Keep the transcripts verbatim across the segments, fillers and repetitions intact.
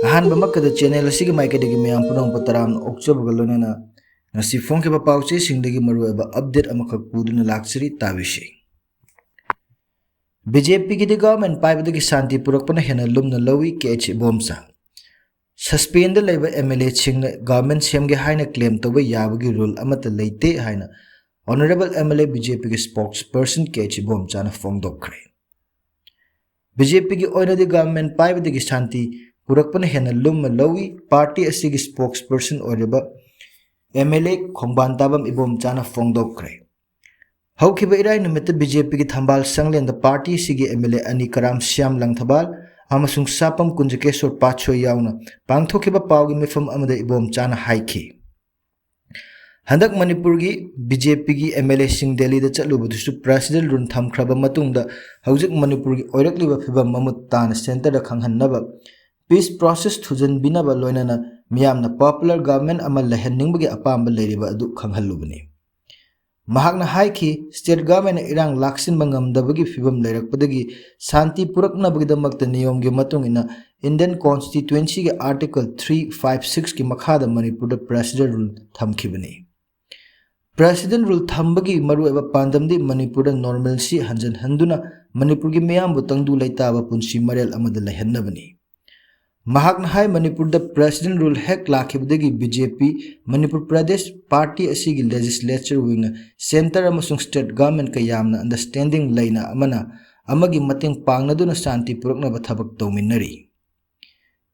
ꯑꯍꯥꯟꯕꯃꯛꯇꯗ channel ꯑꯁꯤꯒꯤ ꯃꯥꯏꯀꯩꯗꯒꯤ ꯃꯌꯥꯝ ꯄꯨꯝꯅꯃꯛꯄꯨ ꯇꯔꯥꯝꯅ ꯑꯣꯛꯆꯕꯒ ꯂꯣꯏꯅꯅ ꯉꯁꯤ ꯐꯣꯡꯈꯤꯕ ꯄꯥꯎꯆꯦꯁꯤꯡꯗꯒꯤ ꯃꯔꯨꯑꯣꯏꯕ update ꯑꯃꯈꯛ ꯄꯨꯗꯨꯅ ꯂꯥꯛꯆꯔꯤ, ꯇꯥꯕꯤꯁꯤ꯫ ꯕꯤ ꯖꯦ ꯄꯤꯒꯤꯗꯤ government ꯄꯥꯏꯕꯗꯒꯤ ꯁꯥꯟꯇꯤ ꯄꯨꯔꯛꯄꯅ ꯍꯦꯟꯅ ꯂꯨꯝꯅ ꯂꯧꯏ, ꯀꯦ ꯑꯩꯆ ꯏꯕꯣꯝꯆꯥ꯫ Suspendꯗ ꯂꯩꯕ M L Aꯁꯤꯡꯅ government ꯁꯦꯝꯒꯦ ꯍꯥꯏꯅ claim ꯇꯧꯕ ꯌꯥꯕꯒꯤ rule ꯑꯃꯠꯇ ꯂꯩꯇꯦ ꯍꯥꯏꯅ Honourable M L A B J Pꯒꯤ spokesperson ꯀꯦ ꯑꯩꯆ ꯏꯕꯣꯝꯆꯥꯅ ꯐꯣꯡꯗꯣꯛꯈ꯭ꯔꯦ꯫ ꯕꯤ ꯖꯦ ꯄꯤꯒꯤ ꯑꯣꯏꯅꯗꯤ government ꯄꯥꯏꯕꯗꯒꯤ ꯁꯥꯟꯇꯤ ꯄꯨꯔꯛꯄꯅ ꯍꯦꯟꯅ ꯂꯨꯝꯅ ꯂꯧꯏ, party ꯑꯁꯤꯒꯤ spokesperson ꯑꯣꯏꯔꯤꯕ M L A ꯈꯣꯡꯕꯥꯟ ꯇꯥꯕꯝ ꯏꯕꯣꯝꯆꯥꯅ ꯐꯣꯡꯗꯣꯛꯈ꯭ꯔꯦ꯫ ꯍꯧꯈꯤꯕ ꯏꯔꯥꯏ ꯅꯨꯃꯤꯠꯇ ꯕꯤ ꯖꯦ ꯄꯤꯒꯤ ꯊꯝꯕꯥꯜ ꯁꯪꯂꯦꯟꯗ party ꯑꯁꯤꯒꯤ M L A ꯑꯅꯤ ꯀꯔꯥꯝ ꯁ꯭ꯌꯥꯝ ꯂꯪꯊꯕꯥꯜ ꯑꯃꯁꯨꯡ ꯁꯥꯄꯝ ꯀꯨꯟꯖꯀꯦꯁꯣꯔ ꯄꯥꯠꯁꯣꯏ ꯌꯥꯎꯅ ꯄꯥꯡꯊꯣꯛꯈꯤꯕ ꯄꯥꯎꯒꯤ ꯃꯤꯐꯝ ꯑꯃꯗ ꯏꯕꯣꯝꯆꯥꯅ ꯍꯥꯏꯈꯤ, ꯍꯟꯗꯛ ꯃꯅꯤꯄꯨꯔꯒꯤ ꯕꯤ ꯖꯦ ꯄꯤꯒꯤ M L Aꯁꯤꯡ ꯗꯦꯜꯂꯤꯗ ꯆꯠꯂꯨꯕꯗꯨꯁꯨ presidential rule ꯊꯝꯈ꯭ꯔꯕ ꯃꯇꯨꯡꯗ ꯍꯧꯖꯤꯛ ꯃꯅꯤꯄꯨꯔꯒꯤ ꯑꯣꯏꯔꯛꯂꯤꯕ ꯐꯤꯕꯝ ꯃꯃꯨꯠ ꯇꯥꯅ centreꯗ ꯈꯪꯍꯟꯅꯕ peace process ꯊꯨꯖꯤꯟꯕꯤꯅꯕ ꯂꯣꯏꯅꯅ ꯃꯤꯌꯥꯝꯅ popular government ꯑꯃ ꯂꯩꯍꯟꯅꯤꯡꯕꯒꯤ ꯑꯄꯥꯝꯕ ꯂꯩꯔꯤꯕ ꯑꯗꯨ ꯈꯪꯍꯜꯂꯨꯕꯅꯤ꯫ ꯃꯍꯥꯛꯅ ꯍꯥꯏꯈꯤ, state governmentꯅ ꯏꯔꯥꯡ ꯂꯥꯛꯁꯤꯟꯕ ꯉꯝꯗꯕꯒꯤ ꯐꯤꯕꯝ ꯂꯩꯔꯛꯄꯗꯒꯤ ꯁꯥꯟꯇꯤ ꯄꯨꯔꯛꯅꯕꯒꯤꯗꯃꯛꯇ ꯅꯤꯌꯣꯝꯒꯤ ꯃꯇꯨꯡ ꯏꯟꯅ Indian Constituencyꯒꯤ Article three five sixꯀꯤ ꯃꯈꯥꯗ ꯃꯅꯤꯄꯨꯔꯗ presidential rule ꯊꯝꯈꯤꯕꯅꯤ꯫ Presidential rule ꯊꯝꯕꯒꯤ ꯃꯔꯨꯑꯣꯏꯕ ꯄꯥꯟꯗꯝꯗꯤ ꯃꯅꯤꯄꯨꯔꯗ normalcy ꯍꯟꯖꯤꯟꯍꯟꯗꯨꯅ ꯃꯅꯤꯄꯨꯔꯒꯤ ꯃꯤꯌꯥꯝꯕꯨ ꯇꯪꯗꯨ ꯂꯩꯇꯥꯕ ꯄꯨꯟꯁꯤ ꯃꯔꯦꯜ ꯑꯃꯗ ꯂꯩꯍꯟꯅꯕꯅꯤ꯫ ꯃꯍꯥꯛꯅ ꯍꯥꯏ, ꯃꯅꯤꯄꯨꯔꯗ presidential rule ꯍꯦꯛ ꯂꯥꯛꯈꯤꯕꯗꯒꯤ ꯕꯤ ꯖꯦ ꯄꯤ ꯃꯅꯤꯄꯨꯔ ꯄ꯭ꯔꯗꯦꯁ party ꯑꯁꯤꯒꯤ legislature wingꯅ centre ꯑꯃꯁꯨꯡ state governmentꯀ ꯌꯥꯝꯅ understanding ꯂꯩꯅ ꯑꯃꯅ ꯑꯃꯒꯤ ꯃꯇꯦꯡ ꯄꯥꯡꯅꯗꯨꯅ ꯁꯥꯟꯇꯤ ꯄꯨꯔꯛꯅꯕ ꯊꯕꯛ ꯇꯧꯃꯤꯟꯅꯔꯤ꯫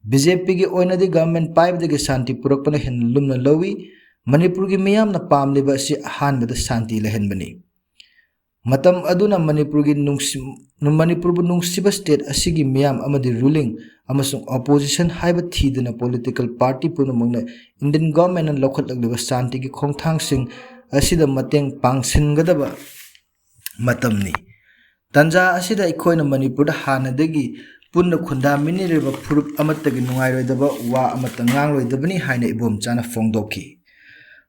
ꯕꯤ ꯖꯦ ꯄꯤꯒꯤ ꯑꯣꯏꯅꯗꯤ government ꯄꯥꯏꯕꯗꯒꯤ ꯁꯥꯟꯇꯤ ꯄꯨꯔꯛꯄꯅ ꯍꯦꯟꯅ ꯂꯨꯝꯅ ꯂꯧꯏ꯫ ꯃꯅꯤꯄꯨꯔꯒꯤ ꯃꯤꯌꯥꯝꯅ ꯄꯥꯝꯂꯤꯕ ꯑꯁꯤ ꯑꯍꯥꯟꯕꯗ ꯁꯥꯟꯇꯤ ꯂꯩꯍꯟꯕꯅꯤ꯫ ꯃꯇꯝ ꯑꯗꯨꯅ ꯃꯅꯤꯄꯨꯔꯒꯤ ꯅꯨꯡꯁꯤ-, ꯃꯅꯤꯄꯨꯔꯕꯨ ꯅꯨꯡꯁꯤꯕ state ꯑꯁꯤꯒꯤ ꯃꯤꯌꯥꯝ ꯑꯃꯗꯤ ruling ꯑꯃꯁꯨꯡ opposition ꯍꯥꯏꯕ ꯊꯤꯗꯅ political party ꯄꯨꯝꯅꯃꯛꯅ Indian governmentꯅ ꯂꯧꯈꯠꯂꯛꯂꯤꯕ ꯁꯥꯟꯇꯤꯒꯤ ꯈꯣꯡꯊꯥꯡꯁꯤꯡ ꯑꯁꯤꯗ ꯃꯇꯦꯡ ꯄꯥꯡꯁꯤꯟꯒꯗꯕ ꯃꯇꯝꯅꯤ꯫ ꯇꯥꯟꯖꯥ ꯑꯁꯤꯗ ꯑꯩꯈꯣꯏꯅ ꯃꯅꯤꯄꯨꯔꯗ ꯍꯥꯟꯅꯗꯒꯤ ꯄꯨꯟꯅ ꯈꯨꯟꯗꯥꯃꯤꯟꯅꯔꯤꯕ ꯐꯨꯔꯨꯞ ꯑꯃꯠꯇꯒꯤ ꯅꯨꯡꯉꯥꯏꯔꯣꯏꯗꯕ ꯋꯥ ꯑꯃꯠꯇ ꯉꯥꯡꯂꯣꯏꯗꯕꯅꯤ ꯍꯥꯏꯅ ꯏꯕꯣꯝꯆꯥꯅ ꯐꯣꯡꯗꯣꯛꯈꯤ꯫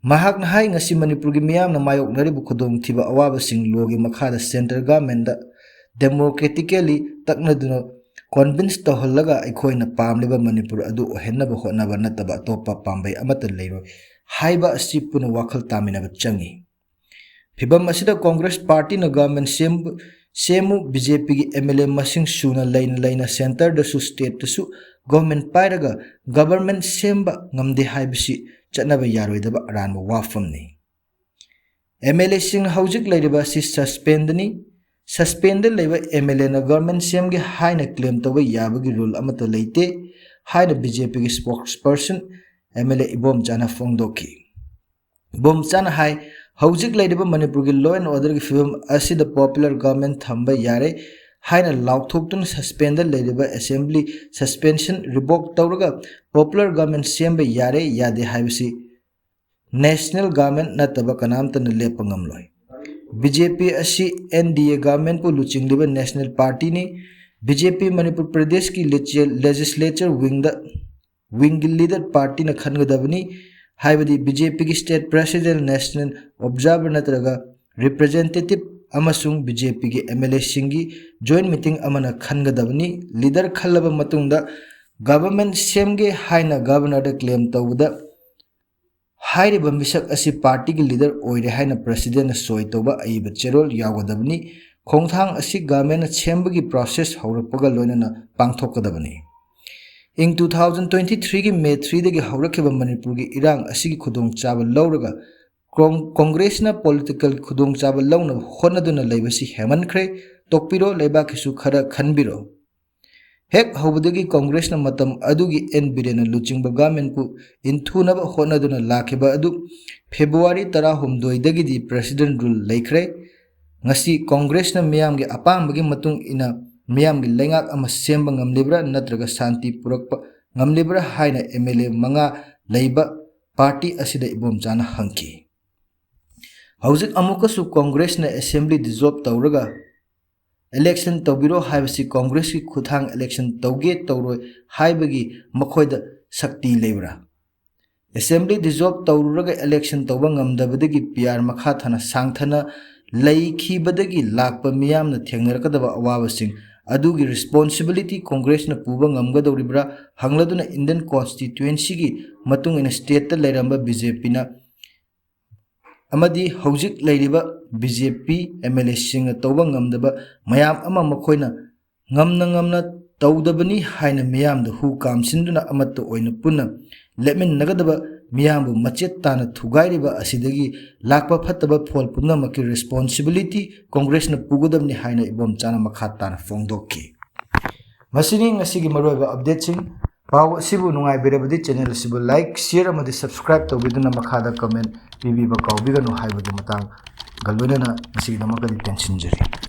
ꯃꯍꯥꯛꯅ ꯍꯥꯏ, ꯉꯁꯤ ꯃꯅꯤꯄꯨꯔꯒꯤ ꯃꯤꯌꯥꯝꯅ ꯃꯥꯌꯣꯛꯅꯔꯤꯕ ꯈꯨꯗꯣꯡꯊꯤꯕ ꯑꯋꯥꯕꯁꯤꯡ lawꯒꯤ ꯃꯈꯥꯗ centre governmentꯗ democratically ꯇꯛꯅꯗꯨꯅ convince ꯇꯧꯍꯜꯂꯒ ꯑꯩꯈꯣꯏꯅ ꯄꯥꯝꯂꯤꯕ ꯃꯅꯤꯄꯨꯔ ꯑꯗꯨ ꯑꯣꯏꯍꯟꯅꯕ ꯍꯣꯠꯅꯕ ꯅꯠꯇꯕ ꯑꯇꯣꯞꯄ ꯄꯥꯝꯕꯩ ꯑꯃꯠꯇ ꯂꯩꯔꯣꯏ ꯍꯥꯏꯕ ꯑꯁꯤ ꯄꯨꯟꯅ ꯋꯥꯈꯜ ꯇꯥꯃꯤꯟꯅꯕ ꯆꯪꯏ꯫ ꯐꯤꯚꯝ ꯑꯁꯤꯗ ꯀꯣꯡꯒ꯭ꯔꯦꯁ ꯄꯥꯔꯇꯤꯅ ꯒꯚꯔꯟꯃꯦꯟ ꯁꯦꯝꯕ, ꯁꯦꯝꯃꯨ, ꯕꯤ ꯖꯦ ꯄꯤꯒꯤ ꯑꯦꯝ ꯑꯦꯜ ꯑꯦ ꯃꯁꯤꯡ ꯁꯨꯅ ꯂꯩꯅ ꯂꯩꯅ ꯁꯦꯟꯇꯔꯗꯁꯨ ꯁ꯭ꯇꯦꯠꯇꯁꯨ ꯒꯚꯔꯟꯃꯦꯟ ꯄꯥꯏꯔꯒ ꯒꯚꯔꯟꯃꯦꯟ ꯁꯦꯝꯕ ꯉꯝꯗꯦ ꯍꯥꯏꯕꯁꯤ ꯆꯠꯅꯕ ꯌꯥꯔꯣꯏꯗꯕ ꯑꯔꯥꯟꯕ ꯋꯥꯐꯝꯅꯤ꯫ ꯑꯦꯝ ꯑꯦꯜ ꯑꯦꯁꯤꯡ ꯍꯧꯖꯤꯛ ꯂꯩꯔꯤꯕ ꯑꯁꯤ ꯁꯁꯄꯦꯟꯗꯅꯤ꯫ ꯁꯁꯄꯦꯟꯗ ꯂꯩꯕ ꯑꯦꯝ ꯑꯦꯜ ꯑꯦꯅ ꯒꯚꯔꯟꯃꯦꯟ ꯁꯦꯝꯒꯦ ꯍꯥꯏꯅ ꯀ꯭ꯂꯦꯝ ꯇꯧꯕ ꯌꯥꯕꯒꯤ ꯔꯨꯜ ꯑꯃꯠꯇ ꯂꯩꯇꯦ ꯍꯥꯏꯅ ꯕꯤ ꯖꯦ ꯄꯤꯒꯤ ꯁ꯭ꯄꯣꯛꯁ ꯄꯔꯁꯟ ꯑꯦꯝ ꯑꯦꯜ ꯑꯦ ꯏꯕꯣꯝꯆꯥꯅ ꯐꯣꯡꯗꯣꯛꯈꯤ꯫ ꯏꯕꯣꯝꯆꯥꯅ ꯍꯥꯏ, ꯍꯧꯖꯤꯛ ꯂꯩꯔꯤꯕ ꯃꯅꯤꯄꯨꯔꯒꯤ law and orderꯒꯤ ꯐꯤꯕꯝ ꯑꯁꯤꯗ ꯄꯣꯄꯨꯂꯔ ꯒꯚꯔꯟꯃꯦꯟ ꯊꯝꯕ ꯌꯥꯔꯦ ꯍꯥꯏꯅ ꯂꯥꯎꯊꯣꯛꯇꯨꯅ ꯁꯁꯄꯦꯟꯗ ꯂꯩꯔꯤꯕ ꯑꯦꯁꯦꯝꯕ꯭ꯂꯤ ꯁꯁꯄꯦꯟꯁꯟ ꯔꯤꯚꯣꯛ ꯇꯧꯔꯒ ꯄꯣꯄꯨꯂꯔ ꯒꯚꯔꯟꯃꯦꯟ ꯁꯦꯝꯕ ꯌꯥꯔꯦ ꯌꯥꯗꯦ ꯍꯥꯏꯕꯁꯤ ꯅꯦꯁꯅꯦꯜ ꯒꯚꯔꯟꯃꯦꯟ ꯅꯠꯇꯕ ꯀꯅꯥꯝꯇꯅ ꯂꯦꯞꯄ ꯉꯝꯂꯣꯏ꯫ ꯕꯤ ꯖꯦ ꯄꯤ ꯑꯁꯤ ꯑꯦꯟ ꯗꯤ ꯑꯦ ꯒꯚꯔꯟꯃꯦꯟꯕꯨ ꯂꯨꯆꯤꯡꯂꯤꯕ ꯅꯦꯁꯅꯦꯜ ꯄꯥꯔꯇꯤꯅꯤ꯫ ꯕꯤ ꯖꯦ ꯄꯤ ꯃꯅꯤꯄꯨꯔ ꯄ꯭ꯔꯗꯦꯁꯀꯤ ꯂꯦꯖꯤꯁꯂꯦꯆꯔ ꯋꯤꯡꯗ, ꯋꯤꯡꯒꯤ ꯂꯤꯗꯔ ꯄꯥꯔꯇꯤꯅ ꯈꯟꯒꯗꯕꯅꯤ, ꯍꯥꯏꯕꯗꯤ ꯕꯤ ꯖꯦ ꯄꯤꯒꯤ ꯁ꯭ꯇꯦꯠ ꯄ꯭ꯔꯦꯁꯤꯗꯦꯟ ꯅꯦꯁꯅꯦꯜ ꯑꯣꯕꯖꯥꯔꯚꯔ ꯅꯠꯇ꯭ꯔꯒ ꯔꯤꯄ꯭ꯔꯖꯦꯟꯇꯦꯇꯤꯚ ꯑꯃꯁꯨꯡ ꯕꯤ ꯖꯦ ꯄꯤꯒꯤ ꯑꯦꯝ ꯑꯦꯜ ꯑꯦꯁꯤꯡꯒꯤ ꯖꯣꯏꯟ ꯃꯤꯇꯤꯡ ꯑꯃꯅ ꯈꯟꯒꯗꯕꯅꯤ꯫ ꯂꯤꯗꯔ ꯈꯜꯂꯕ ꯃꯇꯨꯡꯗ ꯒꯚꯔꯟꯃꯦꯟ ꯁꯦꯝꯒꯦ ꯍꯥꯏꯅ ꯒꯚꯔꯅꯔꯗ ꯀ꯭ꯂꯦꯝ ꯇꯧꯕꯗ ꯍꯥꯏꯔꯤꯕ ꯃꯤꯁꯛ ꯑꯁꯤ ꯄꯥꯔꯇꯤꯒꯤ ꯂꯤꯗꯔ ꯑꯣꯏꯔꯦ ꯍꯥꯏꯅ ꯄ꯭ꯔꯁꯤꯗꯦꯟꯅ ꯁꯣꯏ ꯇꯧꯕ ꯑꯏꯕ ꯆꯦꯔꯣꯜ ꯌꯥꯎꯒꯗꯕꯅꯤ꯫ ꯈꯣꯡꯊꯥꯡ ꯑꯁꯤ ꯒꯚꯔꯟꯃꯦꯟꯅ ꯁꯦꯝꯕꯒꯤ ꯄ꯭ꯔꯣꯁꯦꯁ ꯍꯧꯔꯛꯄꯒ ꯂꯣꯏꯅꯅ ꯄꯥꯡꯊꯣꯛꯀꯗꯕꯅꯤ꯫ ꯏꯪ two thousand twenty threeꯒꯤ May threeꯗꯒꯤ ꯍꯧꯔꯛꯈꯤꯕ ꯃꯅꯤꯄꯨꯔꯒꯤ ꯏꯔꯥꯡ ꯑꯁꯤꯒꯤ ꯈꯨꯗꯣꯡꯆꯥꯕ ꯂꯧꯔꯒ ꯀꯣꯡ-, ꯀꯣꯡꯒ꯭ꯔꯦꯁꯅ ꯄꯣꯂꯤꯇꯤꯀꯦꯜ ꯈꯨꯗꯣꯡꯆꯥꯕ ꯂꯧꯅꯕ ꯍꯣꯠꯅꯗꯨꯅ ꯂꯩꯕꯁꯤ ꯍꯦꯟꯃꯟꯈ꯭ꯔꯦ꯫ ꯇꯣꯛꯄꯤꯔꯣ, ꯂꯩꯕꯥꯛꯀꯤꯁꯨ ꯈꯔ ꯈꯟꯕꯤꯔꯣ꯫ ꯍꯦꯛ ꯍꯧꯕꯗꯒꯤ ꯀꯣꯡꯒ꯭ꯔꯦꯁꯅ ꯃꯇꯝ ꯑꯗꯨꯒꯤ ꯑꯦꯟ ꯕꯤꯔꯦꯟꯅ ꯂꯨꯆꯤꯡꯕ ꯒꯚꯔꯟꯃꯦꯟꯠꯄꯨ ꯏꯟꯊꯨꯅꯕ ꯍꯣꯠꯅꯗꯨꯅ ꯂꯥꯛꯈꯤꯕ ꯑꯗꯨ ꯐꯦꯕ꯭ꯔꯨꯋꯥꯔꯤ ꯇꯔꯥꯍꯨꯝꯗꯣꯏꯗꯒꯤꯗꯤ ꯄ꯭ꯔꯦꯁꯤꯗꯦꯟꯠ ꯔꯨꯜ ꯂꯩꯈ꯭ꯔꯦ꯫ ꯉꯁꯤ ꯀꯣꯡꯒ꯭ꯔꯦꯁꯅ ꯃꯤꯌꯥꯝꯒꯤ ꯑꯄꯥꯝꯕꯒꯤ ꯃꯇꯨꯡ ꯏꯟꯅ ꯃꯤꯌꯥꯝꯒꯤ ꯂꯩꯉꯥꯛ ꯑꯃ ꯁꯦꯝꯕ ꯉꯝꯂꯤꯕ꯭ꯔꯥ ꯅꯠꯇ꯭ꯔꯒ ꯁꯥꯟꯇꯤ ꯄꯨꯔꯛꯄ ꯉꯝꯂꯤꯕ꯭ꯔꯥ ꯍꯥꯏꯅ ꯑꯦꯝ ꯑꯦꯜ ꯑꯦ ꯃꯉꯥ ꯂꯩꯕ ꯄꯥꯔꯇꯤ ꯑꯁꯤꯗ ꯏꯕꯣꯝꯆꯥꯅ ꯍꯪꯈꯤ꯫ ꯍꯧꯖꯤꯛ ꯑꯃꯨꯛꯀꯁꯨ ꯀꯣꯡꯒ꯭ꯔꯦꯁꯅ ꯑꯦꯁꯦꯝꯕ꯭ꯂꯤ ꯗꯤꯖꯣꯜꯕ ꯇꯧꯔꯒ ꯏꯂꯦꯛꯁꯟ ꯇꯧꯕꯤꯔꯣ ꯍꯥꯏꯕꯁꯤ ꯀꯣꯡꯒ꯭ꯔꯦꯁꯀꯤ ꯈꯨꯠꯊꯥꯡ ꯏꯂꯦꯛꯁꯟ ꯇꯧꯒꯦ ꯇꯧꯔꯣꯏ ꯍꯥꯏꯕꯒꯤ ꯃꯈꯣꯏꯗ ꯁꯛꯇꯤ ꯂꯩꯕ꯭ꯔꯥ? ꯑꯦꯁꯦꯝꯕ꯭ꯂꯤ ꯗꯤꯖꯣꯜꯕ ꯇꯧꯔꯨꯔꯒ ꯏꯂꯦꯛꯁꯟ ꯇꯧꯕ ꯉꯝꯗꯕꯗꯒꯤ ꯄꯤ ꯑꯥꯔ ꯃꯈꯥ ꯊꯥꯅ ꯁꯥꯡꯊꯅ ꯂꯩꯈꯤꯕꯗꯒꯤ ꯂꯥꯛꯄ ꯃꯤꯌꯥꯝꯅ ꯊꯦꯡꯅꯔꯛꯀꯗꯕ ꯑꯋꯥꯕꯁꯤꯡ ꯑꯗꯨꯒꯤ responsibility Congressꯅ ꯄꯨꯕ ꯉꯝꯒꯗꯧꯔꯤꯕ꯭ꯔꯥ ꯍꯪꯂꯗꯨꯅ Indian constituencyꯒꯤ ꯃꯇꯨꯡ ꯏꯟꯅ stateꯇ ꯂꯩꯔꯝꯕ BJPꯅ ꯑꯃꯗꯤ ꯍꯧꯖꯤꯛ ꯂꯩꯔꯤꯕ BJP MLAꯁꯤꯡꯅ ꯇꯧꯕ ꯉꯝꯗꯕ ꯃꯌꯥꯝ ꯑꯃ ꯃꯈꯣꯏꯅ ꯉꯝꯅ ꯉꯝꯅ ꯇꯧꯗꯕꯅꯤ ꯍꯥꯏꯅ ꯃꯤꯌꯥꯝꯗ ꯍꯨ ꯀꯥꯝꯁꯤꯟꯗꯨꯅ ꯑꯃꯠꯇ ꯑꯣꯏꯅ ꯄꯨꯟꯅ ꯂꯦꯞꯃꯤꯟꯅꯒꯗꯕ ꯃꯤꯌꯥꯝꯕꯨ ꯃꯆꯦꯠ ꯇꯥꯅ ꯊꯨꯒꯥꯏꯔꯤꯕ ꯑꯁꯤꯗꯒꯤ ꯂꯥꯛꯄ ꯐꯠꯇꯕ ꯐꯣꯜ ꯄꯨꯝꯅꯃꯛꯀꯤ responsibility Congressꯅ ꯄꯨꯒꯗꯕꯅꯤ ꯍꯥꯏꯅ ꯏꯕꯣꯝꯆꯥꯅ ꯃꯈꯥ ꯇꯥꯅ ꯐꯣꯡꯗꯣꯛꯈꯤ꯫ ꯃꯁꯤꯅꯤ ꯉꯁꯤꯒꯤ ꯃꯔꯨꯑꯣꯏꯕ updateꯁꯤꯡ꯫ ꯄꯥꯎ ꯑꯁꯤꯕꯨ ꯅꯨꯡꯉꯥꯏꯕꯤꯔꯕꯗꯤ channel ꯑꯁꯤꯕꯨ like, share ꯑꯃꯗꯤ subscribe ꯇꯧꯕꯤꯗꯨꯅ ꯃꯈꯥꯗ comment ꯄꯤꯕꯤꯕ ꯀꯥꯎꯕꯤꯒꯅꯨ ꯍꯥꯏꯕꯒꯤ ꯃꯇꯥꯡꯒ ꯂꯣꯏꯅꯅ ꯉꯁꯤꯒꯤꯗꯃꯛꯇꯗꯤ ꯇꯦꯟꯁꯤꯟꯖꯔꯤ꯫